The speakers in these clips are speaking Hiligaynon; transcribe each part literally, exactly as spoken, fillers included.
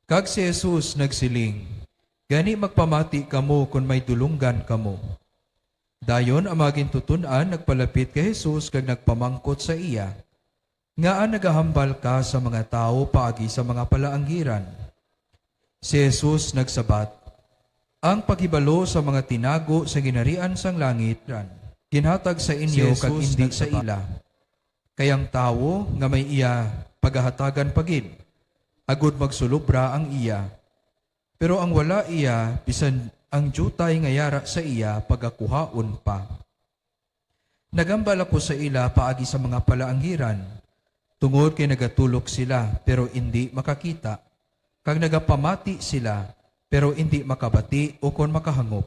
Kag si Jesus nagsiling, "Gani magpamati kamo kon may dulonggan kamo." Dayon ang mga gintuton-an nagpalapit kay Jesus kag nagpamangkot sa iya, "Ngaa nagahambal ka sa mga tawo paagi sa mga palaanggiran?" Si Jesus nagsabat, "Ang paghibalo sa mga tinago sa ginharian sang langit ginhatag sa inyo kag indi sa ila. Kay ang tawo nga may iya pagahatagan pa gid, agod magsulobra ang iya. Pero ang wala iya, bisan ang diutay nga yara sa iya, pagakuhaon pa." Nagambal ako sa ila paagi sa mga palaanggiran, tungod kay nagatulok sila, pero indi makakita, kag nagapamati sila, pero indi makabati ukon makahangop.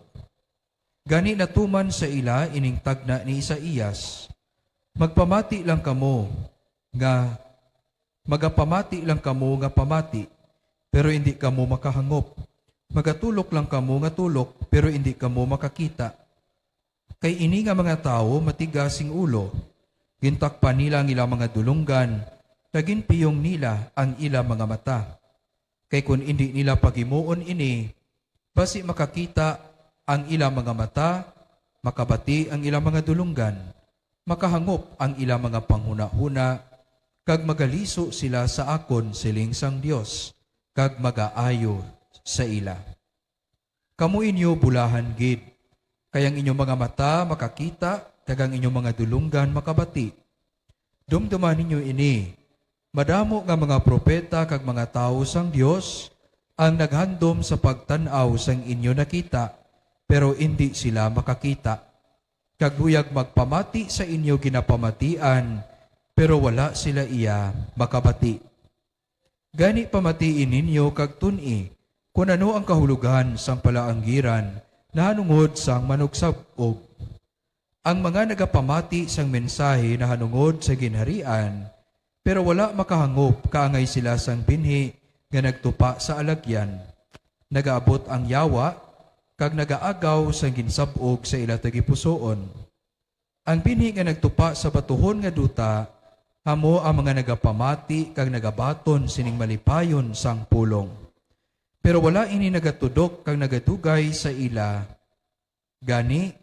Gani natuman sa ila ining tagna ni Isaias, "Magpamati lang kamo nga, magapamati lang kamo nga pamati, pero indi kamo makahangop. Magatulok lang kamo nga tulok, pero indi kamo makakita." Kay ini nga mga tawo matigas sing ulo, gintakpan nila ang ila mga dulonggan, kag ginpiyong nila ang ila mga mata. Kay kon indi nila paghimuon ini, basi makakita ang ila mga mata, makabati ang ila mga dulonggan, makahangop ang ila mga panghunahuna, kag magaliso sila sa akon, siling sang Dios, kag magaayo sa ila. Kamo inyo bulahan gid, kay ang inyo mga mata makakita, kag ang inyo mga dulonggan makabati. Dumduma ninyo ini, madamo nga mga propeta kag mga tawo sang Dios ang naghandom sa pagtan-aw sang inyo nakita, pero indi sila makakita. Kag luyag magpamati sa inyo ginapamatian, pero wala sila iya makabati. Gani pamatii ninyo kag tun-i kon ano ang kahulogan sang palaanggiran nahanungod sang manugsab-og. Ang mga nagapamati sang mensahi nahanungod sa Ginharian, pero wala makahangop kaangay sila sang binhi nga nagtupa sa alagyan. Nagaabot ang yawa, kag nagaagaw sang ginsab-og sa ila tagipusoon. Ang binhi nga nagtupa sa batuhon nga duta amo ang mga nagapamati kag nagabaton sining malipayon sang pulong. Pero wala ini nagatudok kag nagadugay sa ila. Gani,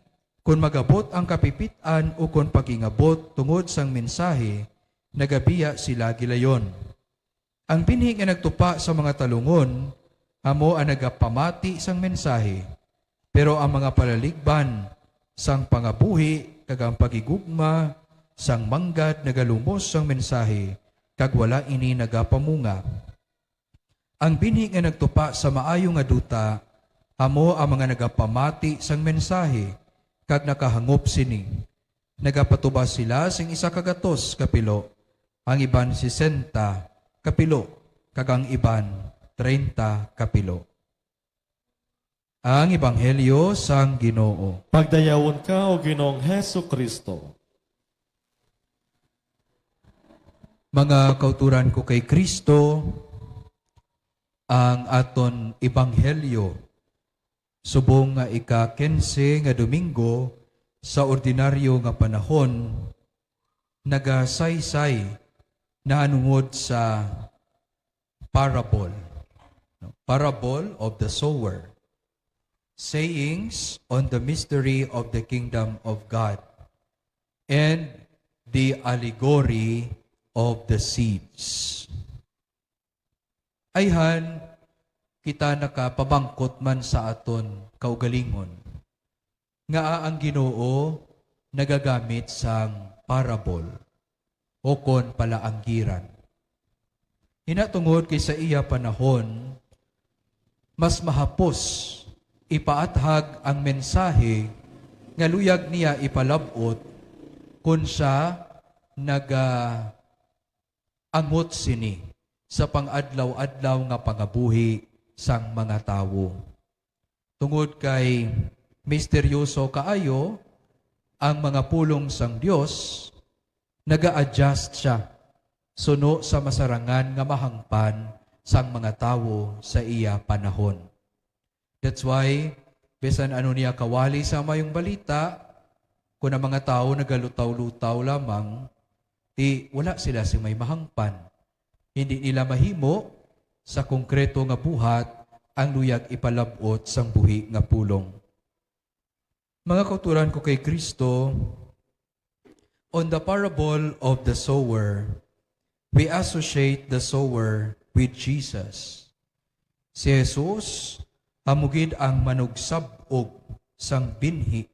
kon magabot ang kapipit-an ukon paghingabot tungod sang mensahi, nagabiya sila gilayon. Ang binhi nga nagtupa sa mga talungon amo ang nagapamati sang mensahi, pero ang mga palaligban sang pangabuhi kag ang paghigugma sang manggad nagalumos sang mensahi, kag wala ini nagapamunga. Ang binhi nga nagtupa sa maayo nga duta amo ang mga nagapamati sang mensahi kag nakahangop sini. Nagapatubas sila sing isa ka gatos ka pilo, ang iban sesenta ka pilo, kag ang iban treinta ka pilo. Ang Ebanghelyo sang Ginoo. Pagdayawon ka, O Ginoong Jesu-Cristo. Mga kauturan ko kay Cristo, ang aton ebanghelyo subong nga ika-kinse nga Domingo sa ordinaryo nga panahon nagasaysay nahanungod sa parable, no? Parable of the sower. Sayings on the mystery of the kingdom of God and the allegory of the seeds. Ayhan, kita nakapamangkot man sa aton kaugalingon, ngaa ang Ginoo nagagamit sang parable o kon palaanggiran. Ina tungod kay sa iya panahon, mas mahapos ipaathag ang mensahe nga luyag niya ipalab-ot kon siya naga angot sini sa pang-adlaw-adlaw nga pangabuhi sang mga tawo. Tungod kay misteryoso kaayo ang mga pulong sang Dios, naga-adjust sia suno sa masarangan nga mahangpan sang mga tawo sa iya panahon. That's why, bisan ano niya kawali sa mayong balita, kung ang mga tawo nagalutaw-lutaw lamang, ti wala sila sing may mahangpan. Hindi nila mahimo sa konkreto nga buhat ang luyag ipalab-ot sang buhi nga pulong. Mga kauturan ko kay Kristo, on the parable of the sower, we associate the sower with Jesus. Si Jesus amo gid ang manugsab-og sang binhi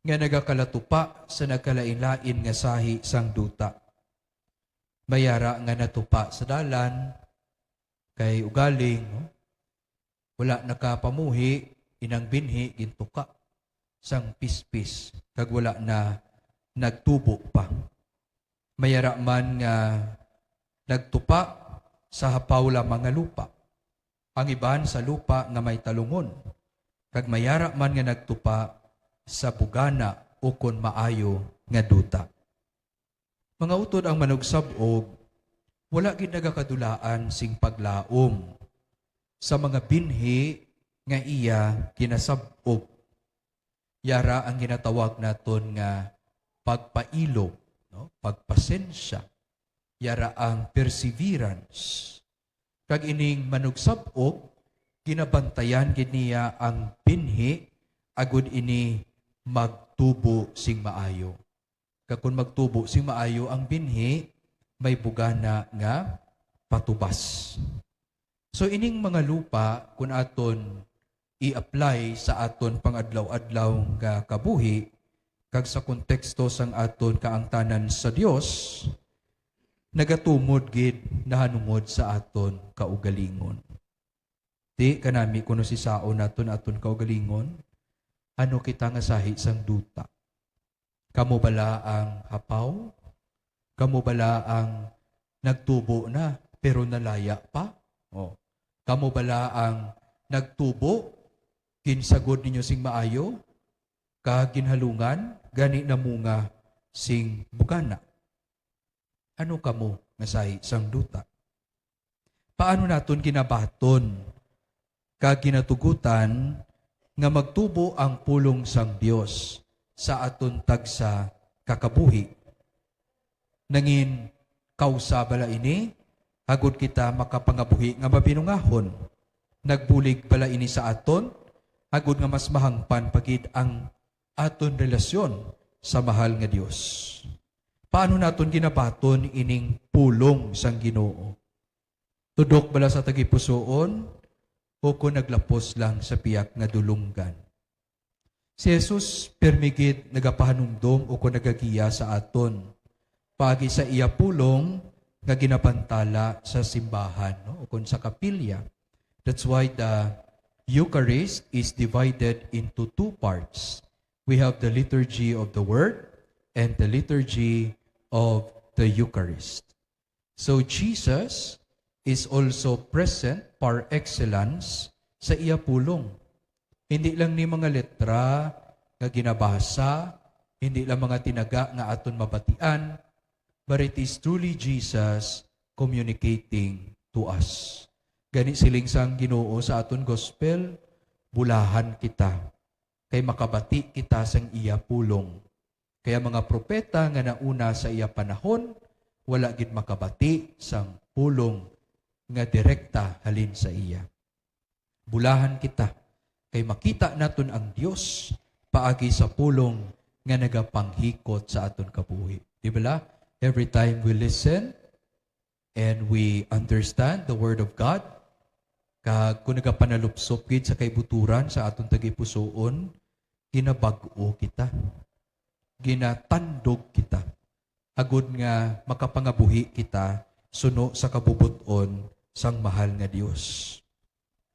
nga nagakalatupa sa nagkalain-lain nga sahi sang duta. May ara nga natupa sa dalan, kay ugaling, no? Wala nakapamuhi, inang binhi gintuka sang pispis, kag wala na nagtubo pa. May ara man nga nagtupa sa hapaw lamang nga lupa, ang iban sa lupa nga may talungon, kag may ara man nga nagtupa sa bugana ukon maayo nga duta. Mga utod, ang manugsab-og wala gid nagakadulaan sing paglaom sa mga binhi nga iya ginasab-og. Yara ang ginatawag naton nga pagpailob, no? Pagpasensya. Yara ang perseverance. Kag ining manugsab-og, ginabantayan gid niya ang binhi agud ini magtubo sing maayo. Kag kon magtubo sing maayo ang binhi, may bugana nga patubas. So, ining mga lupa, kun aton i-apply sa aton pang-adlaw-adlaw nga kabuhi, kag sa konteksto sang aton kaangtanan sa Dios, nagatumod gid nahanungod sa aton kaugalingon. Ti kanami kuno si saon naton aton kaugalingon, ano kita nga sahi sang duta? Kamo bala ang hapaw? Kamo bala ang nagtubo na, pero nalaya pa? O, kamo bala ang nagtubo, ginsagod ninyo sing maayo, kag ginhalungan, gani namunga sing bugana? Ano kamo nga sahi sang duta? Paano naton ginabaton kag ginatugutan nga magtubo ang pulong sang Dios sa aton tagsa ka kabuhi? Nangin kausa bala ini, agud kita makapangabuhi nga mabinungahon? Nagbulig bala ini sa aton, agud nga mas mahangpan pa gid ang aton relasyon sa mahal nga Dios? Paano naton ginabaton ining pulong sang Ginoo? Tudok bala sa tagipusoon, o kon naglapos lang sa pihak nga dulonggan? Si Jesus pirmi gid nagapahanumdom o kon nagagiya sa aton paagi sa iya pulong nga ginabantala sa simbahan, no? O kon sa kapilya. That's why the Eucharist is divided into two parts. We have the liturgy of the word and the liturgy of the Eucharist. So Jesus is also present par excellence sa iya pulong. Hindi lang ni mga letra nga ginabasa, hindi lang mga tinaga nga aton mabatian, but it is truly Jesus communicating to us. Gani siling sang Ginoo sa aton gospel, bulahan kita, kay makabati kita sang iya pulong. Kay ang mga propeta nga nauna sa iya panahon, wala gid makabati sang pulong nga direkta halin sa iya. Bulahan kita, kay makita naton ang Dios paagi sa pulong nga nagapanghikot sa aton kabuhi. Di bala? Every time we listen and we understand the Word of God, kag kung nagapanalupsop gid sa kaibuturan sa aton tagipusoon, ginabag-o kita, ginatandog kita, agud nga makapangabuhi kita suno sa kabubot-on sang mahal nga Dios.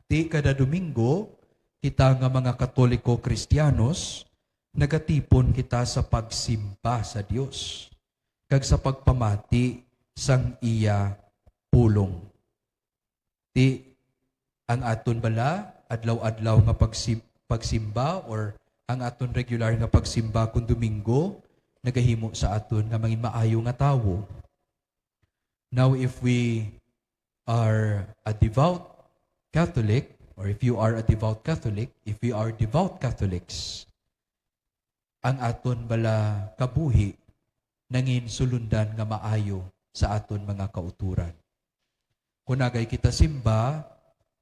Ti kada Domingo, kita nga mga Katoliko Kristiyanos, nagatipon kita sa pagsimba sa Dios kag sa pagpamati sang iya pulong. Ti ang aton bala adlaw-adlaw nga pagsi-, pagsimba, or ang aton regular nga pagsimba kon Domingo, nagahimo sa aton nga mangin maayo nga tawo. Now, if we are a devout Catholic, or if you are a devout Catholic, if we are devout Catholics, ang aton bala kabuhi nangin sulundan nga maayo sa aton mga kauturan. Kung nagay kita simba,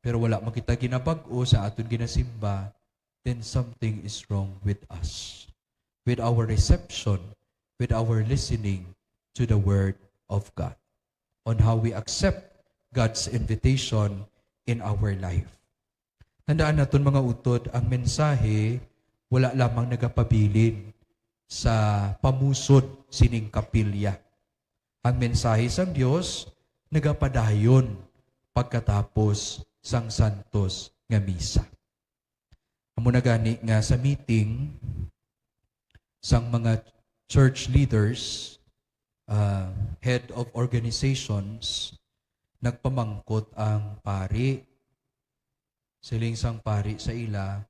pero wala man kita ginabag-o sa aton ginasimba, then something is wrong with us, with our reception, with our listening to the Word of God, on how we accept God's invitation in our life. Tandaan naton, mga utod, ang mensahe wala lamang nagapabilin sa pamusod sining kapilya. Ang mensahe sang Dios nagapadayon pagkatapos sang santos nga misa. Amo na gani nga sa meeting sang mga church leaders, ah, head of organizations, nagpamangkot ang pari. Siling sang pari sa ila,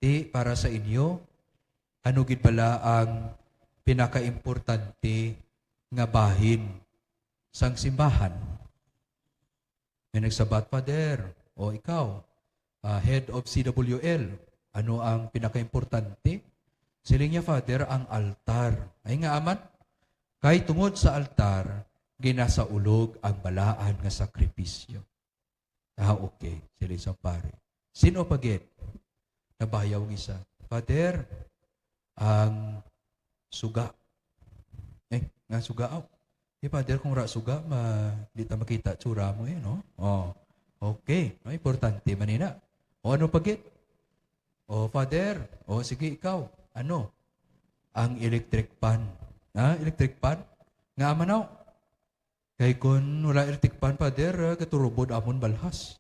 "Ti, para sa inyo, ano gid bala ang pinakaimportante nga bahin sang simbahan?" May nagsabat, "Father, o ikaw, ah, head of C W L, ano ang pinakaimportante?" Siling niya, "Father, ang altar." Ay nga aman, kay tungod sa altar, ginasaulog ang balaan nga sakripisyo. "Ah, okay," siling sang pari. "Sin-o pa gid?" Nabayaw ang isa, "Father, ang suga." Eh, nga suga, aw. "Eh, Father, kung ra suga, ma-, di ta makita tsura mo eh, no?" Oh. Okay. No, importante man ina. O ano pa gid? "O, Father, o sige, ikaw. Ano?" "Ang electric fan." "Ha? Electric fan? Nga man aw?" "Kay kun wala electric fan, Father, ah, gaturubod amon balhas."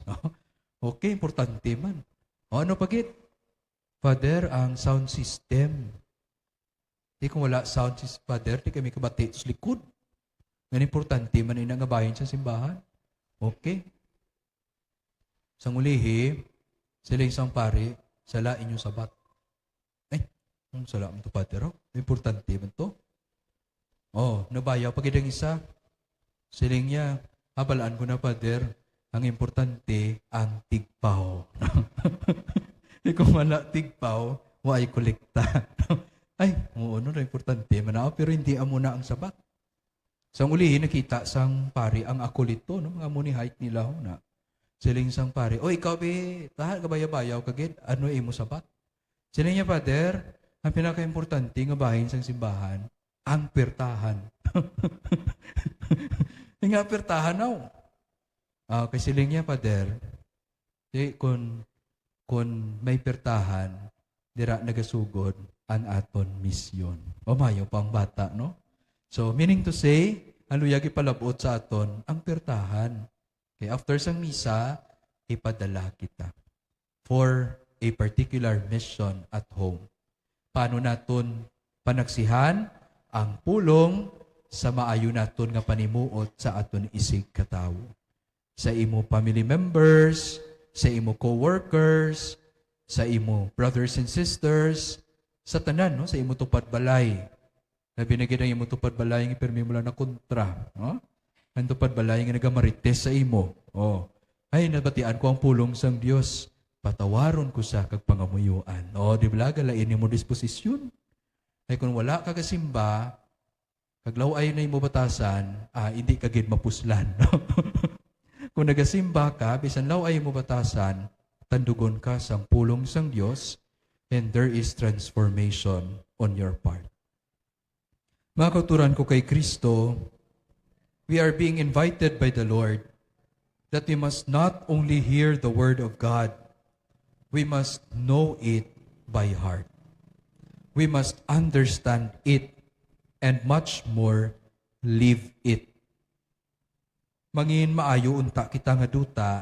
Okay, importante man. "O ano pa gid?" "Father, ang sound system. Di kung wala sound sys-, Father, di kami kabati sa likod." Ngan importante man ina nga bahin sa simbahan. Okay. Sang ulihi, siling sang pari, "Sala inyo sabat." Ay, ang sala man to, Father, oh. Importante man to. Oh, nabayaw pa gid ang isa. Siling niya, "Habalaan ko na, Father. Ang importante, ang tigpaw." Di ko man na tigpaw, waay kolekta. Ay, oo, no, importante man na, pero hindi amo na ang sabat. Sang ulihi, nakita sang pari ang akolito, no? Mga amo ni height nila, ho, na. Siling sang pari, "O, ikaw, be, tahan ka, bayaw-bayaw ka gid. Ano imo sabat?" Siling niya, "Father, ang pinakaimportante nga bahin sang simbahan, ang pertahan." Nga pertahan, aw. Ah, kay siling niya, "Father, di, kun, kun may pertahan, dira nagasugod ang aton misyon." O, mayo pa ang bata, no? So, meaning to say, ang luyag ipalab-ot sa aton ang pertahan. Kay after sang misa, ipadala kita for a particular mission at home. Paano naton panaksihan ang pulong sa maayo naton nga panimuot sa aton isigkatawo? Sa imo family members, sa imo co-workers, sa imo brothers and sisters, sa tanan, no, sa imo tupad balay. Labi na gid ang imo tupad balay nga pirmi mo lang na kontra, no? Ang tupad balay nga nagamarites sa imo. Oh. "Ay, nabatian ko ang pulong sang Dios. Patawaron ko sa kag pangamuyoan." Oh, di ba? Galain nimo disposisyon. Ay, kung wala ka kasimba, kag law-ay na imo batasan, ah, hindi ka gid mapuslan, no? Kung nagasimba ka, bisan law-ay imo batasan, tandugon ka sang pulong sang Dios, and there is transformation on your part. Mga kauturan ko kay Kristo, we are being invited by the Lord that we must not only hear the word of God, we must know it by heart. We must understand it and much more, live it. Mangin maayo unta kita nga duta,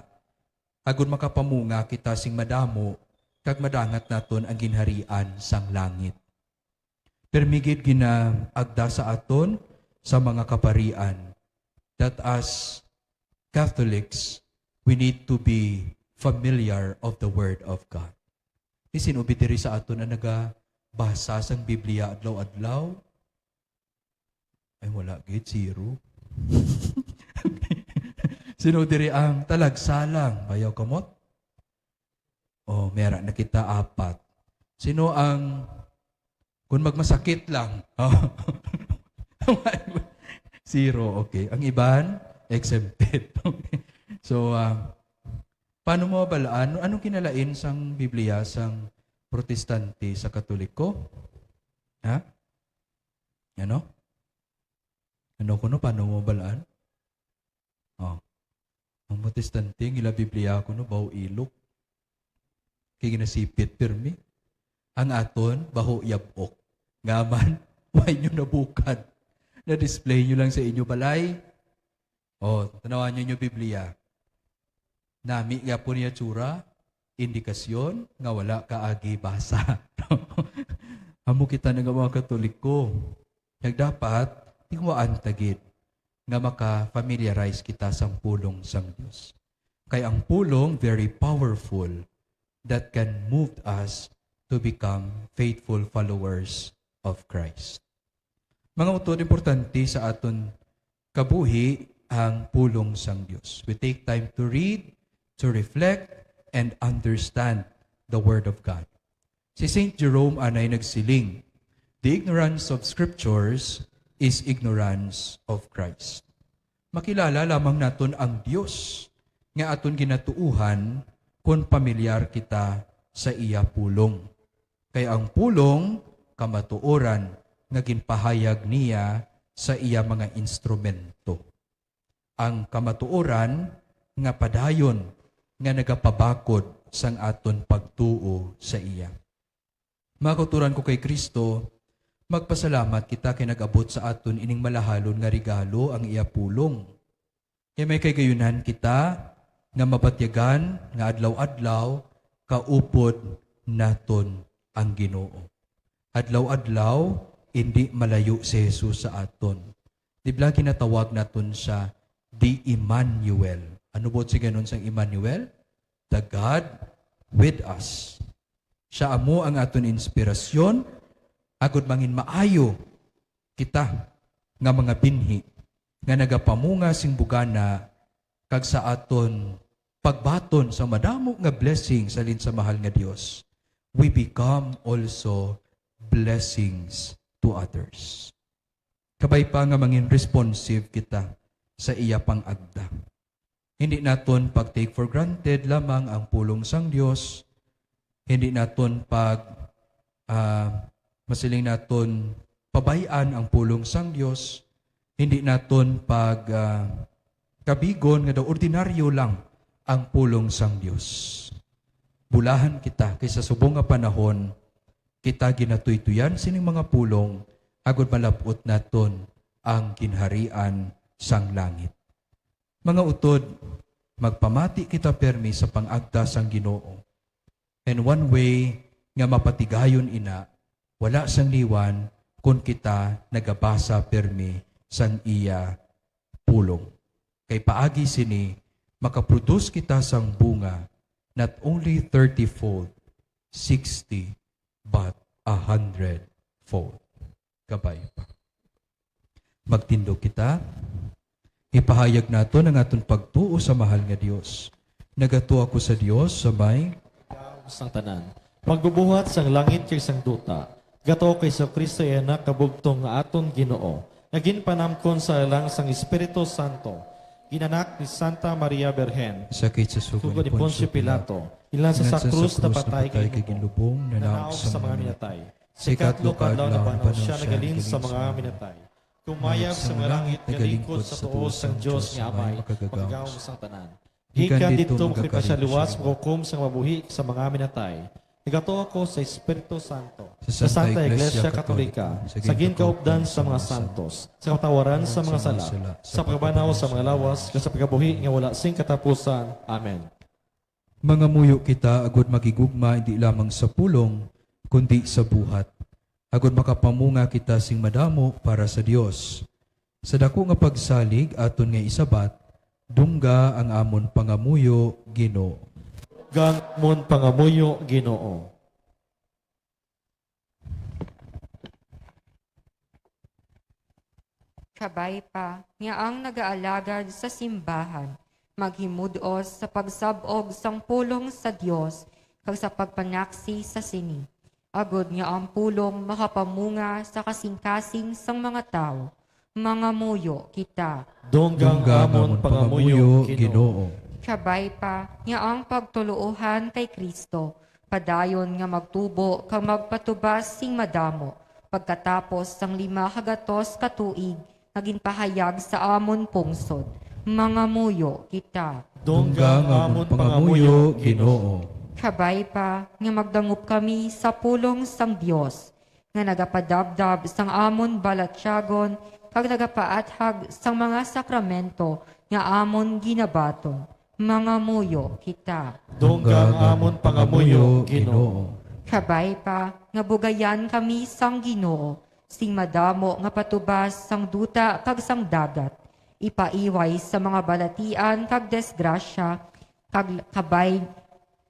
agod makapamunga kita sing madamo, kag madangat naton ang ginharian sang langit. Pirmi gid ginaagda sa aton sa mga kaparian that as Catholics, we need to be familiar of the Word of God. Di, sino bi diri sa aton ang nagabasa sang Biblia adlaw-adlaw? Ay, wala gid, zero. Sino diri ang talagsa lang? Bayaw kamot? Oh, mera na kita, apat. Sino ang, kung magmasakit lang? Zero, okay. Ang iban, exempted. So, ah, paano mo mabalaan? Anong kinalain sang Biblia sang Protestante sa Katoliko? Ha? Ano? Ano kuno? Paano mo mabalaan? Oh. Ang Protestante, ang ila Biblia kuno, baho ilok. Kay ginasipit pirmi. Ang aton, baho yab-ok. Nga man, wa inyo nabukad. Na-display nyo lang sa inyo balay. Oh, tanawan nyo inyo Biblia. Nami gyapon niya tsura, indikasyon nga wala ka agi basa. Amo kita na nga mga Katoliko. Nagdapat, tingwaan ta gid nga maka-familiarize kita sang pulong sang Dios. Kay ang pulong very powerful that can move us to become faithful followers of Christ. Mga utod, importante sa aton kabuhi ang pulong sang Dios. We take time to read, to reflect, and understand the Word of God. Si Saint Jerome anay nagsiling, "The ignorance of scriptures is ignorance of Christ." Makilala lamang naton ang Dios nga aton ginatuohan kon pamilyar kita sa iya pulong. Kay ang pulong, kamatuoran nga ginpahayag niya sa iya mga instrumento. Ang kamatuoran nga padayon nga nagapabakod sang aton pagtuo sa iya. Mga kauturan ko kay Kristo, magpasalamat kita kay nag-abot sa aton ining malahalon nga regalo, ang iya pulong. Kay may kagayunan kita nga mabatyagan nga adlaw-adlaw kaupod naton ang Ginoo. Adlaw-adlaw, indi malayo si Jesus sa aton. Di ba ginatawag naton siya the Emmanuel? Ano buot silingon sang Emmanuel? The God with us. Siya amo ang aton inspirasyon, agod mangin maayo kita nga mga binhi nga nagapamunga sing bugana, kag sa aton pagbaton sa madamo nga blessings halin sa mahal nga Dios, we become also blessings to others. Kabay pa nga mangin responsive kita sa iya pang-agda. Hindi naton pag-take for granted lamang ang pulong sang Dios. Hindi naton pag, ah, masiling naton pabay-an ang pulong sang Dios. Hindi naton pag, ah, kabigon nga daw ordinaryo lang ang pulong sang Dios. Bulahan kita kay sa subong nga panahon, kita ginatuytuyan sining mga pulong agod malab-ot naton ang ginharian sang langit. Mga utod, magpamati kita pirmi sa pang-agda sang Ginoo. And one way nga mapatigayon ina, wala sang liwan kon kita nagabasa pirmi sang iya pulong. Kay paagi sini, makaproduce kita sang bunga, not only thirty-fold, sixty, but a hundred-fold. Kabay pa. Magtindog kita. Ipahayag naton ang aton pagtuo sa mahal nga Dios. Nagatuo ako sa Dios sa may sang tanan, Magbubuhat sang langit kag sang duta. Gatuo kay Jesu-Cristo, iya Anak nga bugtong nga aton Ginoo, nga ginpanamkon sa alang sang Espiritu Santo, ginanak ni Santa Maria Birhen, Sakit sa sugo sugo ni ni Poncio Poncio Pilato, Pilato, inalsa sa inalsa sa krus, krus, napatay, napatay, kag kag ginlubong, nanaog sa mga minatay. Sa ikatlo ka adlaw, nabanhaw siya, nagaling sa mga minatay. Kumayab sa mga langit, nagalingkod sa tuo sang Dios nga Amay, makagagahom sang tanan. Gikan didto, makalipat siya liwat sa paghukom sa mga mabuhi, sa mga minatay. Nagatuo ako sa Espiritu Santo, sa Santa Iglesia Katolika, sa ginkaupdan sa mga santos, sa kapatawaran sa mga sala, sa pagbanhaw sa mga lawas, kag sa pagkabuhi nga wala sing katapusan. Amen. Mangamuyo kita agod maghigugma indi lamang sa pulong, kundi sa buhat, agod makapamunga kita sing madamo para sa Dios. Sa daku nga pagsalig aton nga isabat, dungga ang amon pangamuyo, Ginoo. Dungga ang amon pangamuyo, Ginoo. Kabay pa nga ang nagaalagad sa simbahan maghimud-os sa pagsab-og sang pulong sa Dios kag sa pagpanaksi sa sini, agod nga ang pulong makapamunga sa kasingkasing sang mga tawo. Mangamuyo kita. Dungga ang amon pangamuyo, Ginoo. Kabay pa nga ang pagtuloohan kay Cristo padayon nga magtubo kag magpatubas sing madamo pagkatapos sang lima ka gatos ka tuig nga ginpahayag sa amon pungsod. Mangamuyo kita. Dungga ang amon pangamuyo, Ginoo. Kabay pa nga magdangop kami sa pulong sang Dios nga nagapadabdab sang amon balatyagon kag nagapaathag sang mga sakramento nga amon ginabaton. Mangamuyo kita. Dungga ang amon pangamuyo, Ginoo. Kabay pa nga bugayan kami sang Ginoo sing madamo nga patubas sang duta kag sang dagat, ipaiway sa mga balatian kag disgrasya, kag kabay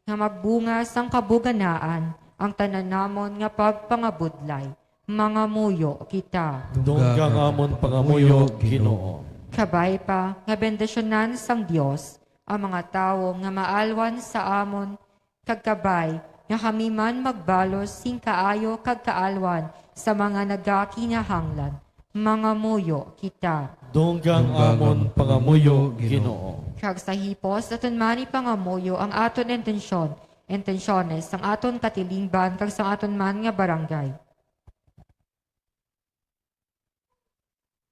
nga magbunga sang kabuganaan ang tanan namon nga pagpangabudlay. Mangamuyo kita. Dungga ang amon pangamuyo, Ginoo. Kabay pa nga bendisyonan sang Dios ang mga tawo nga maalwan sa amon, kag kabay nga kami man magbalos sing kaayo kag kaalwan sa mga nagakinahanglan. Mangamuyo kita. Dungga ang amon pangamuyo, Ginoo. Kag sa hipos, aton man ipangamuyo ang aton intensyon, intensyones sang aton katilingban kag sang aton man nga barangay.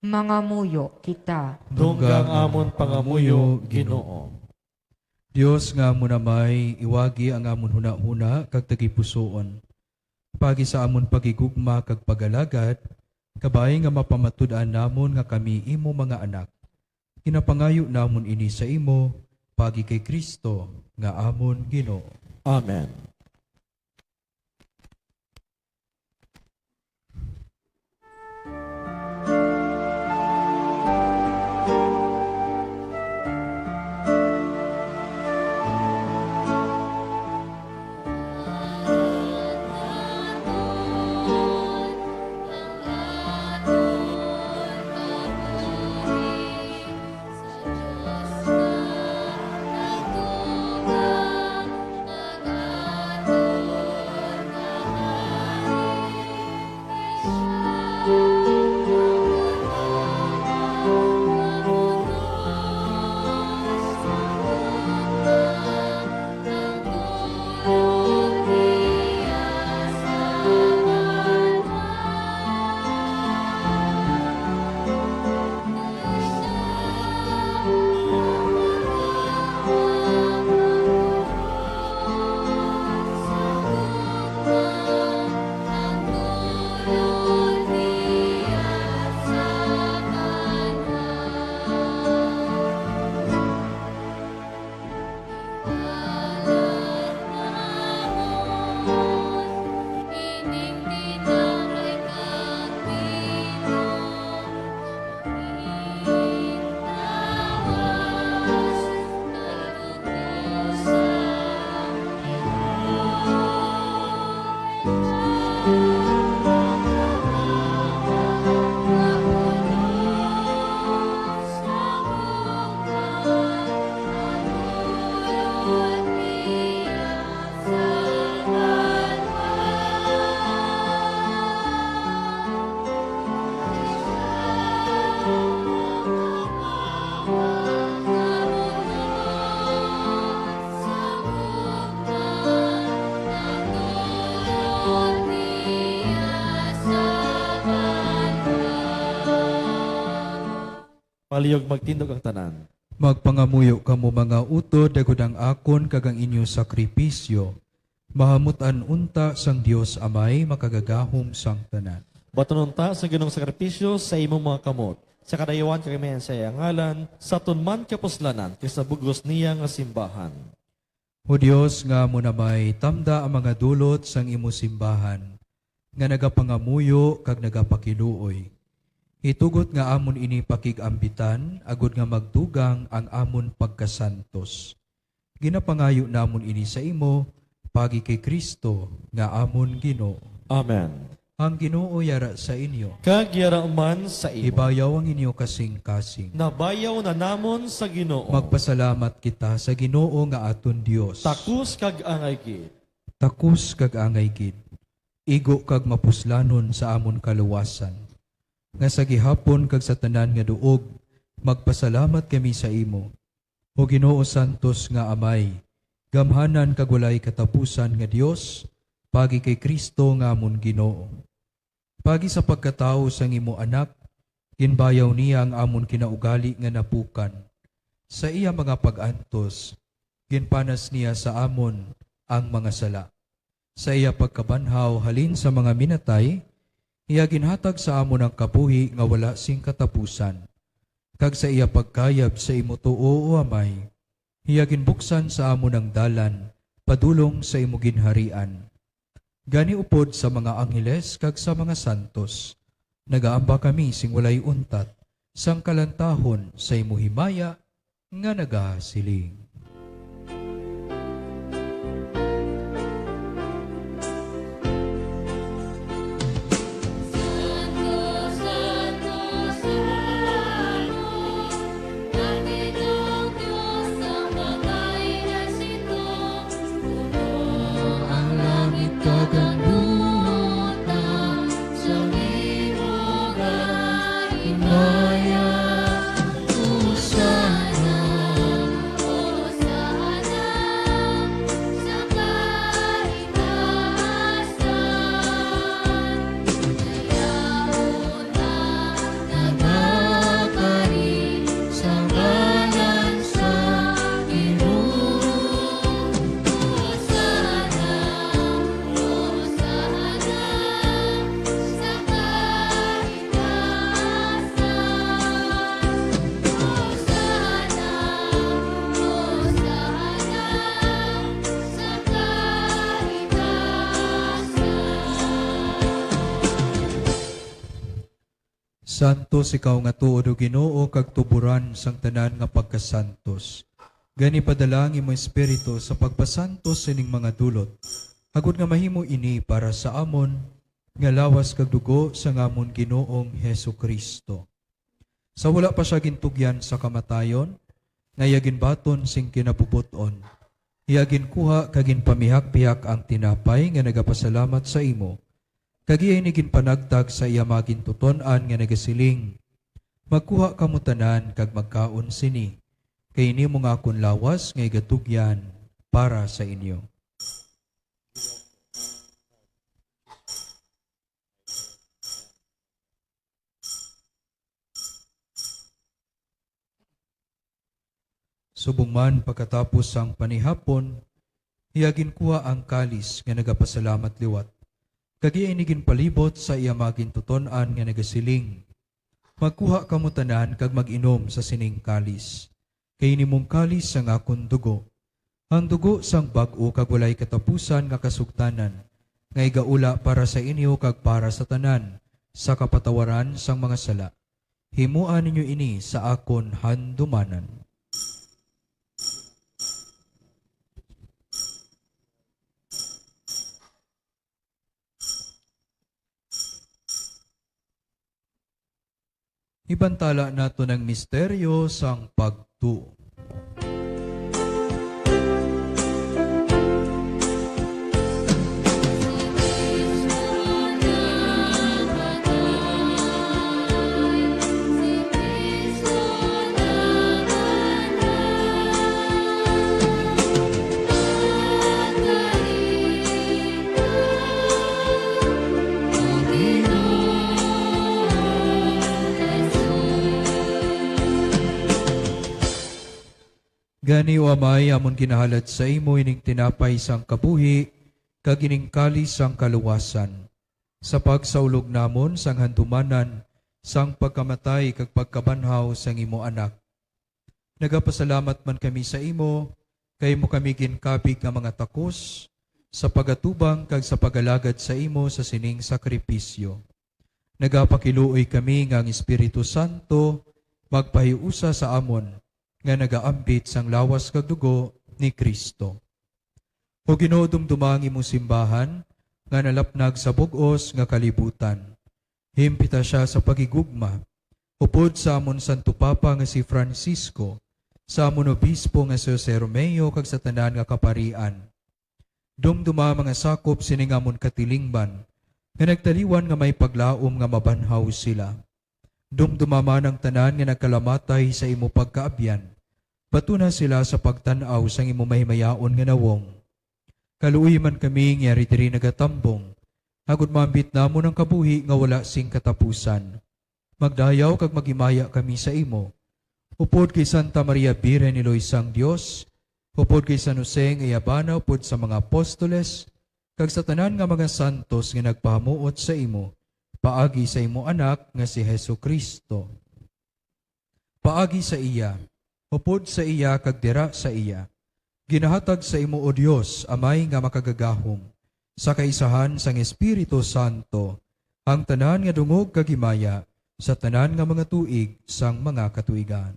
Mangamuyo kita. Dungga ang amon pangamuyo, Ginoo. Dios nga amon Amay, iwagi ang amon hunahuna kag tagipusoon. Paagi sa amon paghigugma kag pag-alagad, kabay nga mapamatud-an namon nga kami imo mga anak. Ginapangayo namon ini sa imo, paagi kay Cristo nga amon Ginoo. Amen. Palihog magtindog ang tanan. Magpangamuyo kamo, mga utod, agod ang akon kag ang inyo sakripisyo mahamut-an unta sang Dios Amay makagagahom sang tanan. Baton unta sang Ginoong sakripisyo sa imong mga kamot, sa kadayuhan kag kamian sa iya ngalan, sa aton man kapuslanan kag sa bug-os niya nga simbahan. O Dios nga amo na may tamda ang mga dulot sang imo simbahan, nga nagapangamuyo kag nagapakiluoy. Itugot nga amon ini pakig-ambitan, agod nga magdugang ang amon pagkasantos. Ginapangayo namon ini sa imo, paagi kay Cristo nga amon Ginoo. Amen. Ang Ginoo yara sa inyo. Kag yara man sa imo. Ibayaw ang inyo kasing-kasing. Nabayaw na namon sa Ginoo. Magpasalamat kita sa Ginoo nga aton Dios. Takos kag angay gid. Takos kag angay gid. Igo kag mapuslanon sa amon kaluwasan, nga sa gihapon kag sa tanan nga duog magpasalamat kami sa imo. O Ginoo, santos nga Amay, gamhanan kag walay katapusan nga Dios, pagi kay Cristo nga amon Ginoo. Pagi sa pagkatawo sang imo Anak, ginbayaw niya ang amon kinaugali nga napukan. Sa iya mga pag-antos, ginpanas niya sa amon ang mga sala. Sa iya pagkabanhaw halin sa mga minatay, iya ginhatag sa amon ang kabuhi nga wala sing katapusan. Kag sa iya pagkayab sa imo tuo, O Amay, iya ginbuksan sa amon ang dalan padulong sa imo ginharian. Gani, upod sa mga angheles kag sa mga santos, nagaamba kami sing walay untat sang kalantahon sa imo himaya nga nagasiling. Santos ikaw nga tuod, O Ginoo, kag tuboran sang tanan nga pagkasantos. Gani, padala ang imo Espiritu sa pagpasantos sining mga dulot, agod nga mahimo ini para sa amon nga lawas kag dugo sang amon Ginoong Jesu-Cristo. Sa wala pa sia gintugyan sa kamatayon, nga iya ginbaton sing kinabubot-on, iya ginkuha kag ginpamihak-pihak ang tinapay nga nagapasalamat sa imo, kag iya ini ginpanagtag sa iya mga gintuton-an nga nagasiling, "Magkuha kamo tanan kag magkaon sini, kay ini amo nga akon lawas nga igatugyan para sa inyo." Subong man, pagkatapos sang panihapon, iya ginkuha ang kalis nga nagapasalamat liwat, kag iya ini ginpalibot sa iya mga gintuton-an nga nagasiling, "Magkuha kamo tanan kag mag-inom sa sining kalis, kay ini mong kalis sang akon dugo, ang dugo sang bag-o kag walay katapusan nga kasugtanan, nga igaula para sa inyo kag para sa tanan sa kapatawaran sang mga sala. Himoa ninyo ini sa akon handumanan." Ibantala naton ang misteryo sang pagtuo. Gani, O Amay, amon ginahalad sa imo ining tinapay sang kabuhi kag ining kalis sang kaluwasan, sa pagsaulog namon sang handumanan sang pagkamatay kag pagkabanhaw sang imo Anak. Nagapasalamat man kami sa imo, kay imo kami ginkabig nga mga takos sa pagatubang kag sa pagalagad sa imo sa sining sakripisyo. Nagapakiluoy kami nga ang Espiritu Santo magpahiusa sa amon nga nagaambit sang lawas kag dugo ni Cristo. O Ginoo, dumduma ang imong simbahan nga nalapnag sa bug-os nga kalibutan. Himpita sia sa paghigugma, upod sa amon Santo Papa nga si Francisco, sa amon Obispo nga si Jose Romeo, kag sa tanan nga kaparian. Dumduma mga sakop sining amon katilingban, nga nagtaliwan nga may paglaom nga mabanhaw sila. Dumduma man ang tanan nga nagkalamatay sa imo pagkaabyan, Batuna sila sa pagtan-aw sang imo mahimayaon nga nawong. Kaluoyi man kami nga yari diri nagatambong, agod maambit namon ang kabuhi nga wala sing katapusan. Magdayaw kag maghimaya kami sa imo, upod kay Santa Maria, Birhen ni Loy sang Dios, upod kay San Jose nga iya bana, upod sa mga apostoles, kag sa tanan nga mga santos nga nagpahamuot sa imo, paagi sa imo Anak nga si Jesu-Cristo. Paagi sa iya, upod sa iya, kag dira sa iya, ginahatag sa imo, O Dios, Amay nga makagagahom, sa kaisahan sang Espiritu Santo, ang tanan nga dungog kag himaya sa tanan nga mga tuig sang mga katuigan.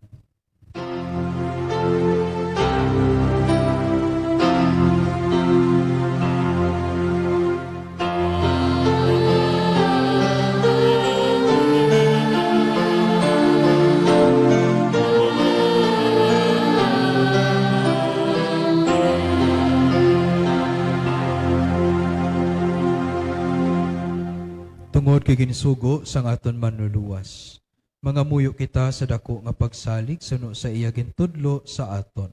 Tungod kay ginsugo sang aton Manluluwas, mangamuyo kita sa daku nga pagsalig suno sa iya gintudlo sa aton.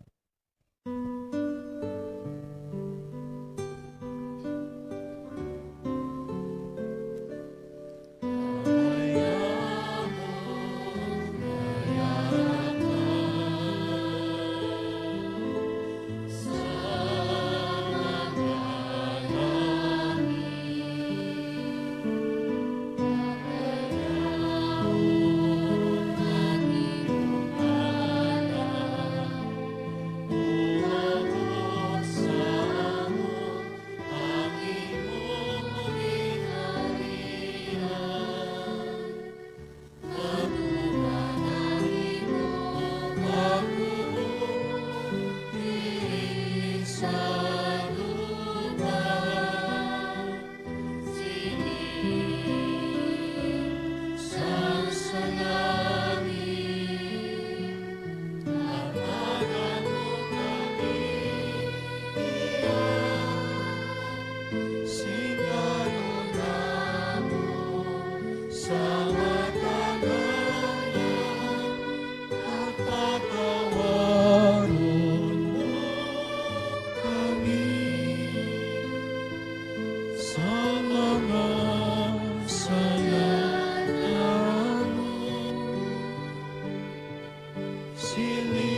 Sa matagaya, pagpatawaron mo kami sa mga sala namon. Sini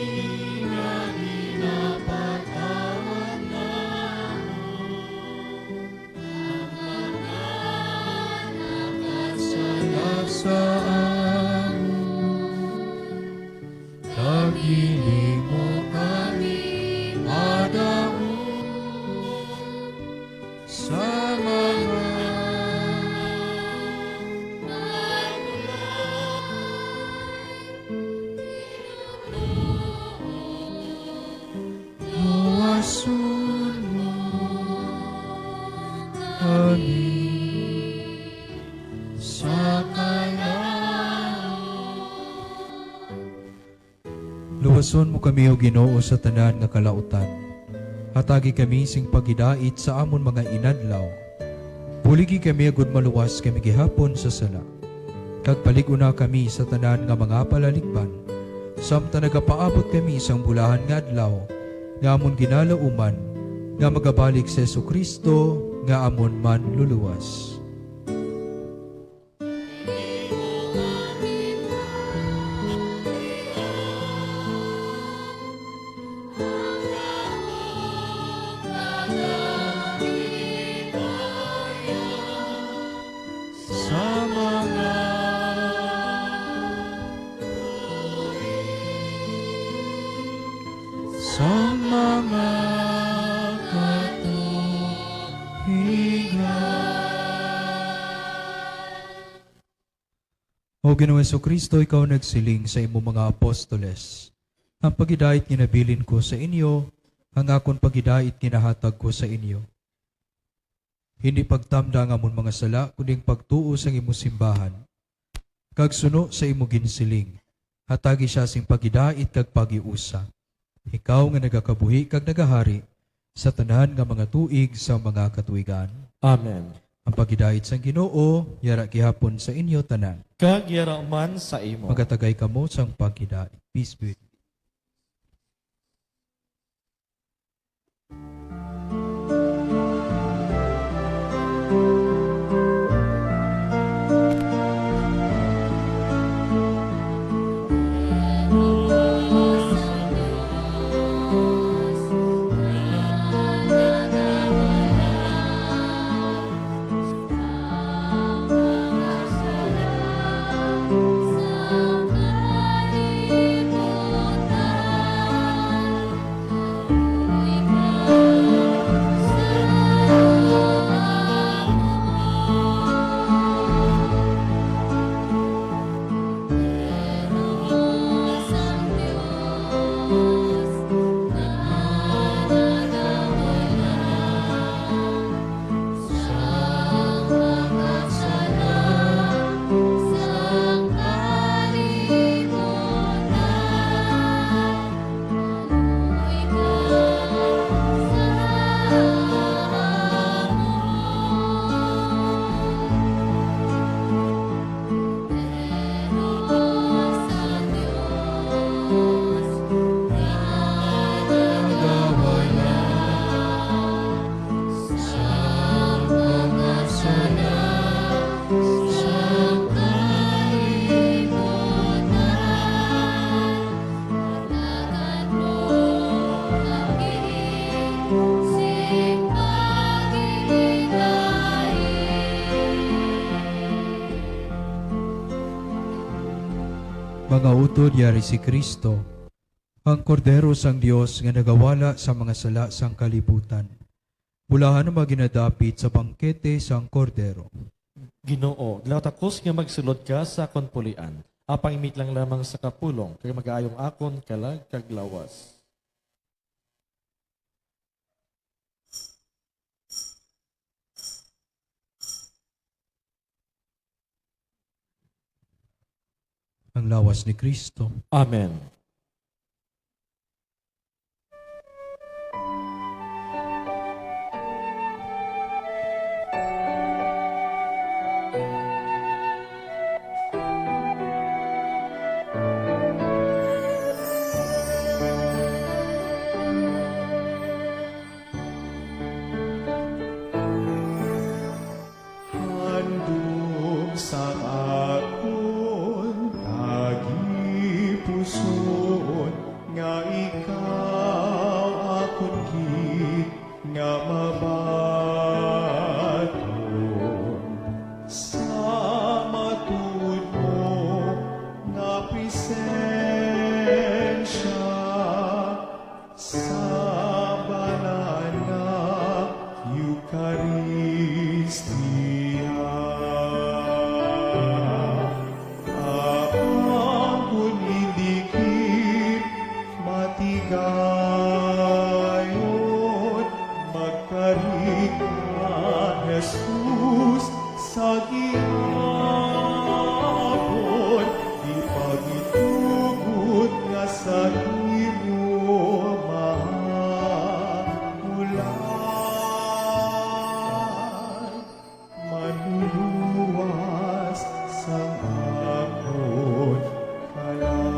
nga ginapatawag namon ang mga nakasala sa amon, kag dili mo kami padaog sa mga luwason mo kami sa kalaut. Luwason mo kami, O Ginoo, sa tanan nga kalautan. Hatagi kami sing paghidait sa amon mga inadlaw. Buligi kami agud maluwas kami gihapon sa sala. Kag palig-una kami sa tanan nga mga palaligban, samtang nagapaabot kami sang bulahan nga adlaw nga amon ginalauman, nga magabalik si Jesu-Cristo nga amon Manluluwas. Sa mga, sa mga katuigan. O Ginoong Jesu-Cristo, ikaw nagsiling sa imo mga apostoles, "Ang paghidait ginabilin ko sa inyo, ang akon paghidait ginahatag ko sa inyo." Hindi pagtamda ang amon mga sala, kundi ang pagtuo sang imo simbahan, kag suno sa imo ginsiling, hatagi sia sing paghidait kag paghiusa. Ikaw nga nagakabuhi kag nagahari sa tanan nga mga tuig sa mga katuigan. Amen. Ang paghidait sang Ginoo yara gihapon sa inyo tanan. Kag yara man sa imo. Magatagay kamo sang paghidait. Peace be with you. Nga utod yari si Cristo, ang Kordero sang Dios nga nagawala sa mga sala sang kalibutan. Bulahan ang mga ginadapit sa bangkete sang Kordero. Ginoo, daw takos nga magsulod ka sa akon pulian, apang imitlang lamang sa kapulong, kag magaayong akon kalag kag lawas. Ang lawas ni Cristo. Amen. Handom sang akon tagipusoon, nga ikaw akon gid nga mabaton sa matuod mo nga presensya. Sa banal nga Eukaristia, amon indikit matigayon, magkari ka, Jesus, sa gihapon, ipagitugot nga sa imo mahamulan, manluluwas sang akon kalag.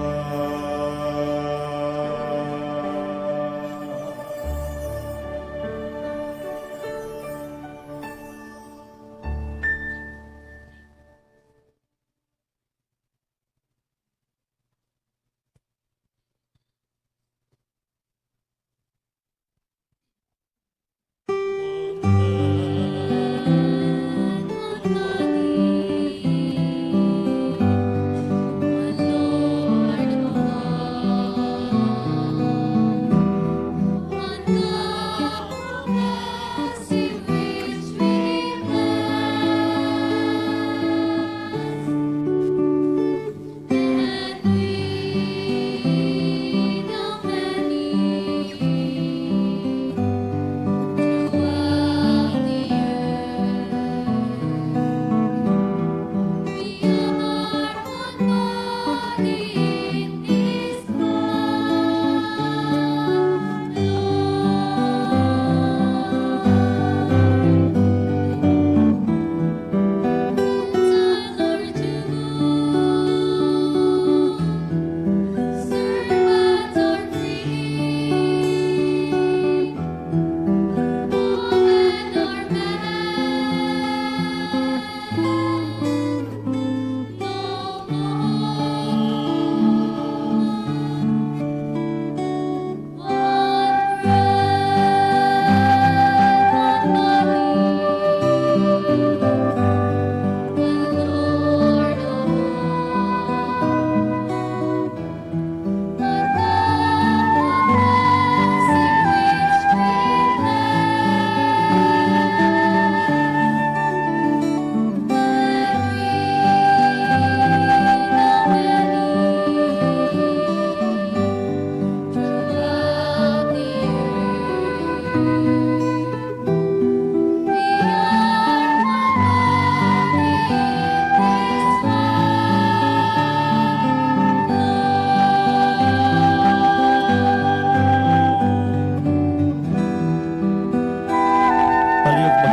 Palihog, magdulom kita.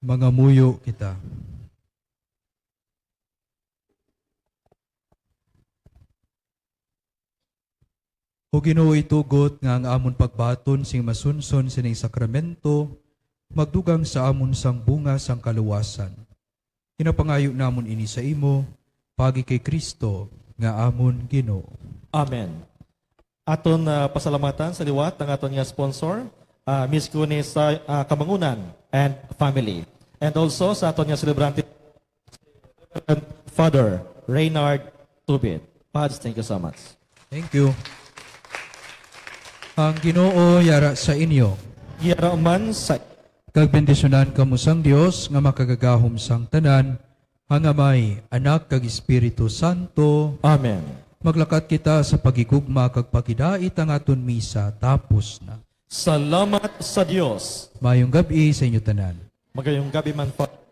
Mangamuyo kita. O Ginoo, itugot nga ang amon pagbaton sing masunson sining sakramento magdugang sa amon sang bunga sang kaluwasan. Ginapangayo namon ini sa imo, paagi kay Cristo nga amon Ginoo. Amen. Aton, ah, pasalamatan sa liwat ang aton nga sponsor, ah, Miss Gune sa, ah, Kamangunan and family. And also sa aton nga celebrante, Reverend Father Reynard Tubit. Pads, thank you so much. Thank you. Ang Ginoo yara sa inyo. Yara man sa Kag bendisyonan kamo sang Dios nga makagagahom sang tanan, ang Amay, Anak, kag Espiritu Santo. Amen. Maglakat kita sa pagigugma kag pagidait. Ang aton misa tapos na. Salamat sa Dios. Mayong gab-i sa inyo tanan. Magayong gabi man, Father.